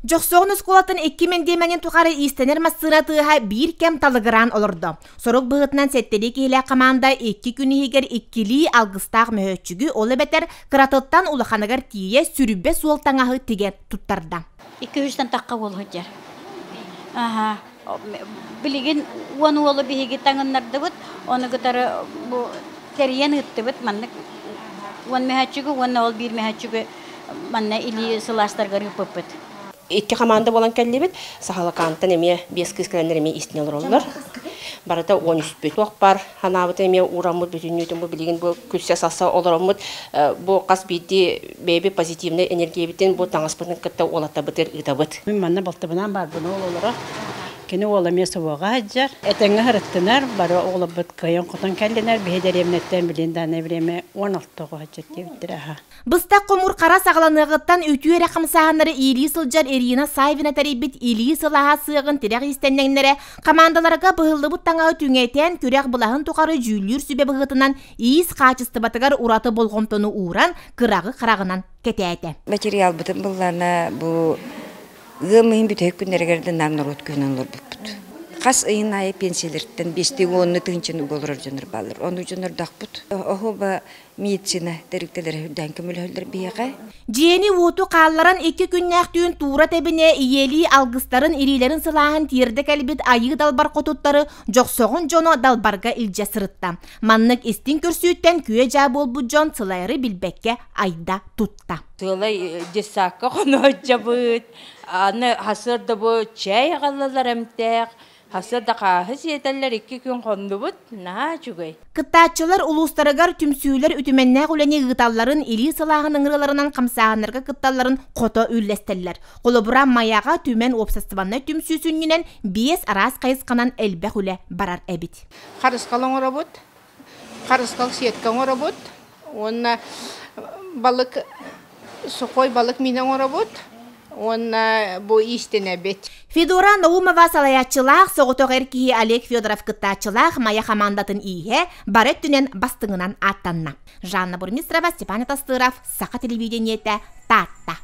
Дьохсоҕон оскуолатын икки мэндиэмэнин тухары иистэнэр массыына тыаһа биир кэм талыгыраан олордо. Сорук быһыытынан сэттэлии киһилээх хамаанда икки күн иһигэр иккилии алгыстаах мөһөөччүгү, ол эбэтэр кыратыттан улаханыгар тиийэ сүрүбэ суол таҥаһы тигэн туттарда. Икки үстэн тахха уол сылдьар. Аха. Билигин уон уолу биһиги таҥыннардыбыт, ону кытары бу тэрийэн ыыттыбыт маннык уон мөһөөччүгү уонна ол биир мөһөөччүгү манна илии сылаастаргар ыыппыппыт. Икки хамаанда буолан кэллибит. Сахалакаантан эмиэ биэс кыыс кэлэннэр эмиэ истинэ олороллор. Барыта уон үспүт. Туох баар санаабытын эмиэ уураммыт бүтүннүүтүн бу билигин бу күлсэ-салса олороммут бу хас биирдии бэйэбит позитивнай энергиябытын бу таҥаспытын кытта уолаттарбытыгар ыытабыт. Мин манна балтыбынаан баарбын ол олоро. Кини уола эмиэ собуоҕа сылдьар. Этэҥҥэ сырыттынар, бары оҕолорбут кыайан-хотон кэллинэр. Биһи дэриэбинэттэн билин данное время 16 оҕо сылдьар диэбиттэрэ аһа. Быстах хомуур хара саҕаланыаҕыттан үтүө эрэ хамсааһыннары иилии сылдьар Ирина Саввина тэрийбит илии сылааһа сыаҕын тирэх иистэнньэҥнэрэ хамаандаларга быһыллыбыт таҥаһы түҥэтэн, күрэх былаһын тухары дьүүллүүр сүбэ быһыытынан иис хаачыстыбатыгар ураты болҕомтону ууран, кыраҕы хараҕынан кэтээтэ. Материалбытын быллана бу ыам ыйын бүтэһик күннэригэр да наар норуот күһүнэн олорбуппут. Хас ыйын аайы пенсиялэртэн биэстии уонна тыһыынчаны уга олорор дьоннор бааллар. Ону дьоннордоохпут. Оһуоба медицина тэрилтэлэрэ үрдээн көмөлөһөллөр биһиэхэ. Дьиэни-уоту хаалларан икки күннээх түүн туура тэбинэ ийэлии алгыстарын, илиилэрин сылааһын тиэрдэ кэлбит айыы далбар хотуттары Дьохсоҕон дьоно далбарга илдьэ сырытта. Маннык истиҥ көрсүүттэн күө-дьаа буолбут дьон сылайары билбэккэ айда тутта. Сыалай детсадка хонооччобут, аны хасыарда бу чэй аҕаллылар эмтээх, Хаса да хааһы сиэтэллэр икки күн хоннубут, наһаа үчүгэй. Кыттааччылар улуустарыгар түмсүүлэр үтүмэннээх үлэни ыыталларын, илии сылааһын ыҥырыыларынан хамсааһыннарга кытталларын хото үллэстэллэр. Холобура, Майаҕа Түмэн уопсастыбаннай түмсүү сүнньүнэн биэс араас хайысханан элбэх үлэ барар эбит. Харысхал оҥоробут, харысхал сетка оҥоробут уонна балык сухой балык миинэ оҥоробут уонна бу иистэнэбит. Федора Наумова салайааччылаах соҕотох эр киһи Олег Федоров кыттааччылаах Майа хамаандатын ииһэ бары өттүнэн бастыҥынан ааттанна. Жанна Бурмистрова, Степан Атастыров, Саха телевидениетэ, Таатта.